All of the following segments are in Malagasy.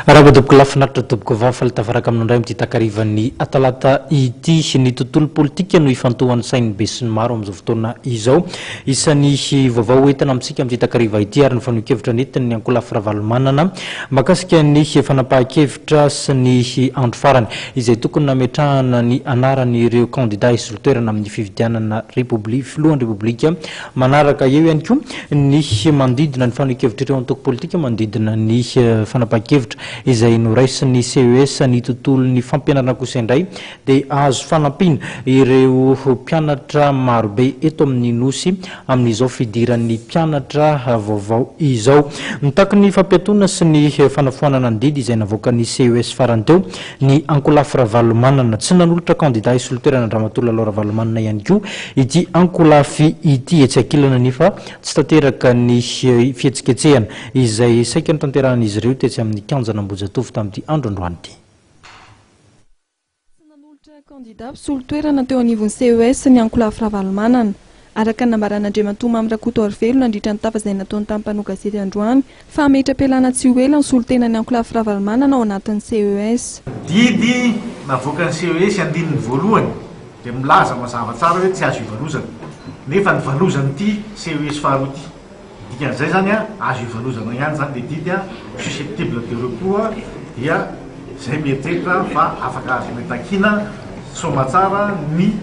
Arahaba tompoko lahy finaritra tompoko vavy faly tafaraka aminao indray amin'ity takarivan'ny talata ity. Ny tontolo politika no ifantohan'ny sain'ny besinimaro amin'izao fotoana izao. Isan'ny vaovao hoentina amintsika amin'ity takariva ity ary ny fanehoan-kevitra nentin'ny ankolafy Ravalomanana mahakasika ny fanapahan-kevitra sy ny andro farany izay tokony nametrahana ny anaran'ireo kandida hisolo toerana amin'ny fifidianana Repobli filohan'ny Repoblika Manaraka eo ihany koa ny manodidina ny fanehoan-kevitr'ireo antoko politika manodidina ny fanapahan-kevitra izay noraisin'ny CES. Ny tontolon'ny fampianarana kosa indray dia azo fanampiana ireo mpianatra marobe eto amin'ny Nosy amin'izao fidiran'ny mpianatra vaovao izao. Mitaky ny fampiatoana sy ny fanafoanana ny didy izay navoakan'ny CES farany teo ny ankolafy Ravalomanana. Tsy nanolotra kandida hisolo toerana an-dRamatoa Lalao Ravalomanana ihany koa ity ankolafy ity. Etsy ankilany anefa, tsy tanteraka ny fihetsiketsehana izay saika notanterahan'izy ireo tetsy amin'ny kianjan'Ambohijatovo tamin'ity andro androany ity. Tsy nanolotra kandida mpisolo toerana teo anivon'ny CES ny ankolafy Ravalomanana. Araka ny nambaran'Andriamatoa Mamy Rakotoarivelo nandritra ny tafa izay nataony tamin'ny mpanao gazety androany fa hametra-pialana tsy ho ela ny solontenan'ny ankolafy Ravalomanana ao anatin'ny CES. Didy navoakan'ny CES andininy voalohany dia milaza mazava tsara hoe tsy azo ivalozana. Nefa nivalozan'ity CES faharoa ity. Ny dikan'izay izany azo ivalozana ihany izany ilay didy, susceptible de recours, dia izay mieritreritra fa afaka azonay takiana soamatsara ny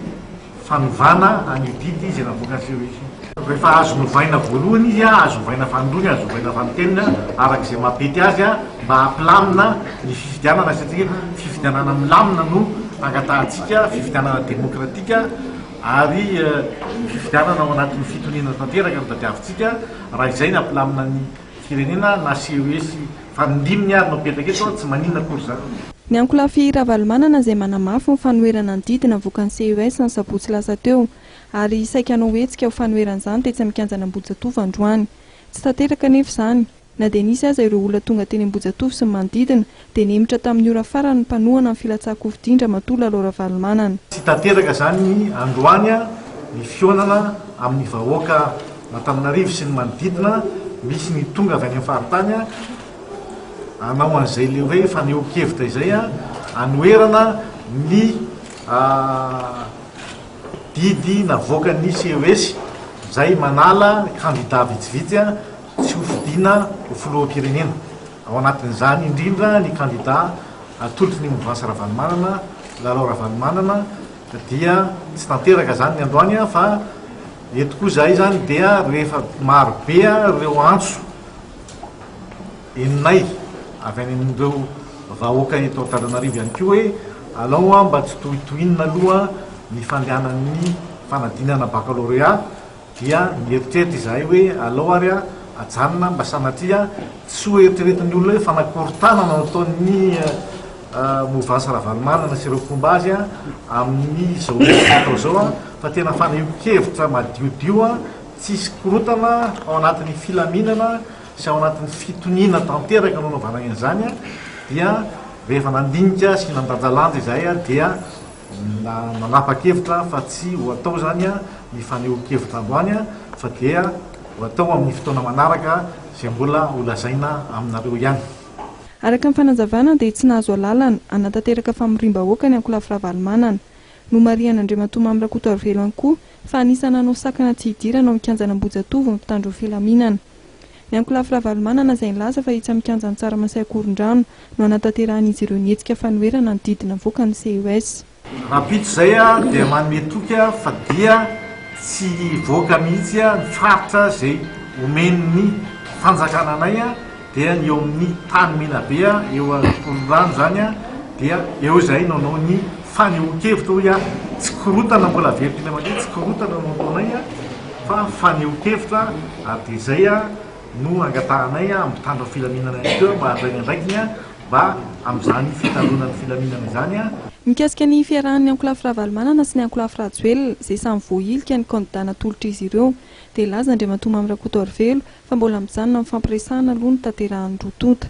fanovana an'io didy izay navoakan'ny CES io. Rehefa azo novaina voalohany izy, azo ovaina fanindroany, azo ovaina fanintelony, araka izay mampety azy mba hampilamina ny fifidianana satria fifidianana milamina no angatahantsika, fifidianana demokratika ary fifidianana ao anatin'ny fitoniana tanteraka no tadiavintsika. Raha izay ny hampilamina ny firenena na CES fanindiminy ary no apetraka eto, tsy maninona akory izany. Ny ankolafy Ravalomanana izay manamafy ny fanoherana ny didy navoakan'ny CES ny sabotsy lasa teo ary saika hanao hetsika ho fanoherana izany tetsy amin'ny kianjan'Ambohijatovo androany. Tsy tanteraka anefa izany. Na dia nisy aza ireo olona tonga teny Ambohijatovo sy ny manodidina dia nihemotra tamin'ny ora farany ny mpanohana ny filatsahan-kofidin-dRamatoa Lalao Ravalomanana. Tsy tanteraka izany androany ny fihaonana amin'ny vahoaka Antananarivo sy ny manodidina, misy ny tonga avy any amin'ny faritany hanao an'izay ilay hoe fanehoan-kevitra izay hanoherana ny didy navoakan'ny CES izay manala kandida vitsivitsy tsy ho fidiana ho filoham-pirenena. Ao anatin'izany indrindra ny kandida atolotry ny Mouvance Ravalomanana, Lalao Ravalomanana, dia tsy tanteraka izany ny androany fa Eto koa izahay izany dia rehefa maro be ireo antso henonay avy any amin'ireo vahoaka eto Antananarivo ihany koa hoe alao mba tsy tohitohinina aloha ny fandehanan'ny fanadinana baccalauréat dia mieritreritra izahay hoe alao ary ajanona mba sanatria tsy ho eritreretin'ny olona hoe fanakorontanana no ataon'ny Mouvance Ravalomanana sy ireo mpomba azy amin'izao hetsika atao izao fa tena fanehoan-kevitra madiodio tsisy korontana ao anatin'ny filaminana sy ao anatin'ny fitoniana tanteraka no anaovana an'izany dia rehefa nandinika sy nandanjalanja izahay dia nanapa-kevitra fa tsy ho atao izany ny fanehoan-kevitra androany fa dia ho atao amin'ny fotoana manaraka izay mbola holazaina aminareo ihany. Araka ny fanazavana dia tsy nahazo alalana hanatanteraka famoriam-bahoaka ny ankolafy Ravalomanana. Nomarihan'Andriamatoa Mamy Rakotoarivelo ihany koa fa anisan'ny nanao sakana tsy hidirana ao amin'ny kianjan'Ambohijatovo ny mpitandro ny filaminana. Ny ankolafy Ravalomanana izay nilaza fa etsy amin'ny kianjan'i Tsaramasay Ankorondrano no hanatanterahan'izy ireo ny hetsika fanoherana ny didy navoakan'ny CES. Rahampitso izay aho dia manome toky aho fa dia tsy hivoaka mihitsy ny faritra izay omen'ny fanjakana anay dia ny eo amin'ny tany Menabe eo Ankorondrano izany dia eo izahay no hanao ny fanehoan-kevitra hoy aho, tsy korontana mbola averiko indray mandeha tsy korontana no ataonay fa fanehoan-kevitra ary dia izay no angatahanay amin'ny mpitandro ny filaminana ihany koa mba handray ny andraikiny mba amin'izany fitandroana ny filaminana izany. Mikasika ny fiarahan'ny ankolafy Ravalomanana sy ny ankolafy Rajoelina, izay samy voahilika ny kandida natolotr'izy ireo, dia nilaza Andriamatoa Mamy Rakotoarivelo fa mbola mijanona amin'ny fampiresahana aloha ny tanterahan'ny roa tonta.